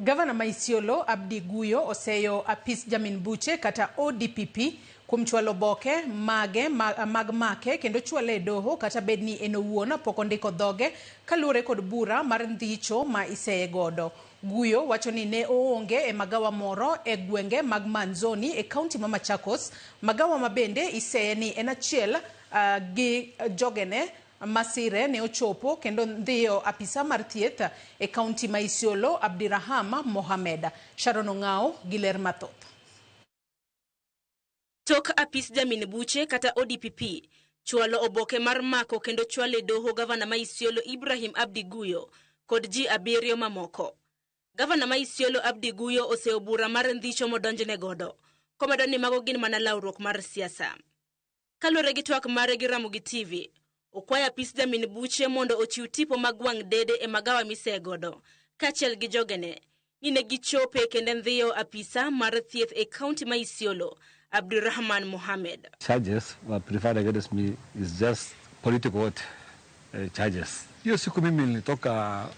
Gavana ma Isiolo Abdi Guyo oseyo apis jamin buche kata ODPP kuom chwalo oboke mage mag make kendo chwale e doho kata bed ni en owuon pok ondiko dhoge kaluwore kod bura mar ndhicho ma iseye godo. Guyo wacho ni ne oonge e magawa moro e gwenge mag Manzoni e kaunti ma Machakos, magawa ma bende iseye ni en achiel gi jogene Masire ne ochopo kendo ndhiyo apisa mar thieth e kaunti ma Isiolo Abdiraham Mohamed. Sharon Ong'ao gi ler mathoth. Tok apis jamin buche kata ODPP chwalo oboke mar mako kendo chwalo e doho gavana ma Isiolo Ibrahim Abdi Guyo kod ji abiriyo mamoko. Gavana ma Isiolo Abdi Guyo oseyo bura mar ndhicho modonjne godo, komedo ni mago gin mana lawruok mar siasa. Kaluwore gi twak mare gi Ramogi TV, okwayo apis jamin buche mondo ochiw tipo mag wang' dede e magawa miseye godo, kaachiel gi jogene, ni ne gichope kendo ndhiyo apisa mar thieth e kaunti ma Isiolo, Abdurrahman Mohamed. Charges were preferred against me is just political what, charges. Hiyo siku mimi nilitoka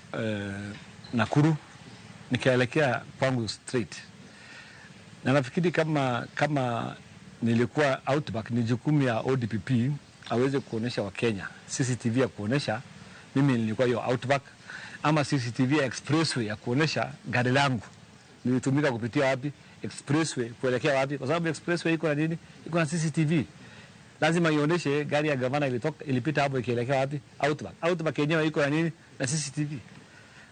Nakuru nikaelekea kwangu straight, na nafikiri kama nilikuwa Outback, ni jukumu ya ODPP aweze kuonesha Wakenya CCTV ya kuonesha mimi nilikuwa hiyo Outback, ama CCTV ya expressway ya kuonesha gari langu nilitumika kupitia wapi expressway kuelekea wapi, kwa sababu expressway iko na nini? Iko na CCTV. Lazima ionyeshe gari ya gavana ilitoka, ilipita hapo ikielekea wapi? Outback. Outback yenyewe iko na nini? Na CCTV.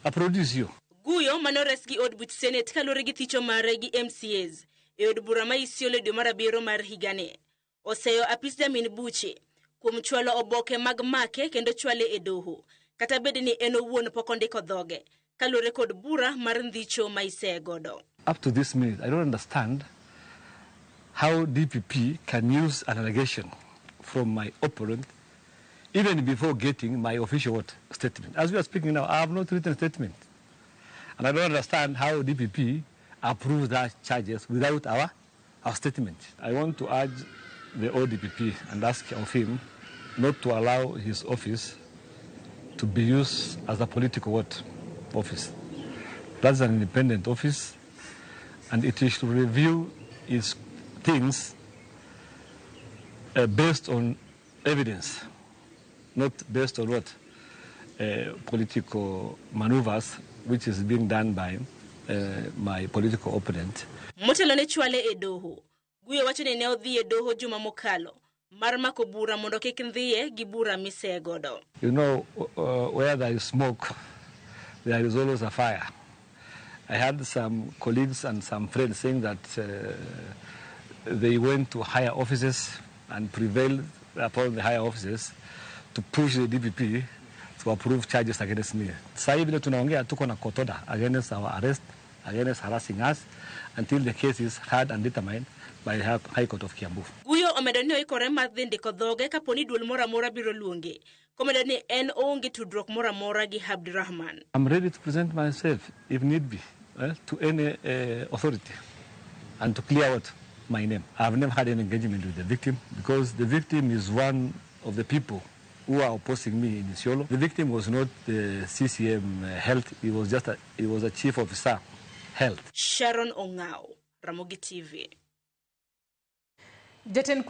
A produce hiyo. Guyo mane ores gi od buch Senate kaluwore gi thicho mare gi MCAs e od bura ma Isiolo e dwe mar abiriyo mar higani. Oseyo apis jamin buche kuom chwalo oboke mag make kendo chwale e doho, kata bed ni en owuon pok ondiko dhoge, kaluwore kod bura mar ndhicho ma iseye godo. Up to this minute, I don't understand how DPP can use an allegation from my opponent even before getting my official what, statement. As we are speaking now, I have not written a statement. And I don't understand how DPP approves that charges without our statement. I want to urge the ODPP and ask of him not to allow his office to be used as a political what, office. That's an independent office, and it should review its things based on evidence, not based on what political maneuvers, which is being done by my political opponent. Motelo ne chwale e doho, Guyo wacho ni ne odhi e doho juma mokalo mar mako bura mondo kik ndhiye gi bura miseye godo. Where there is smoke, there is always a fire. I had some colleagues and some friends saying that they went to higher offices and prevailed upon the higher offices to push the DPP to approve charges against me. Sasa hivi vile tunaongea tuko na court order against our arrest, against harassing us until the case is heard and determined by the High Court of Kiambu. Guyo omedo ni oikore mar dhi ndiko dhoge kapo ni duol moro amora biro luonge, komedo ni en oonge tudruok moro amora gi Abdirahman. I'm ready to present myself if need be to any authority and to clear out my name. I've never had any engagement with the victim because the victim is one of the people who are opposing me in Isiolo. The victim was not the CCM health, he was a chief officer health. Sharon Ong'ao, Ramogi TV. Jatend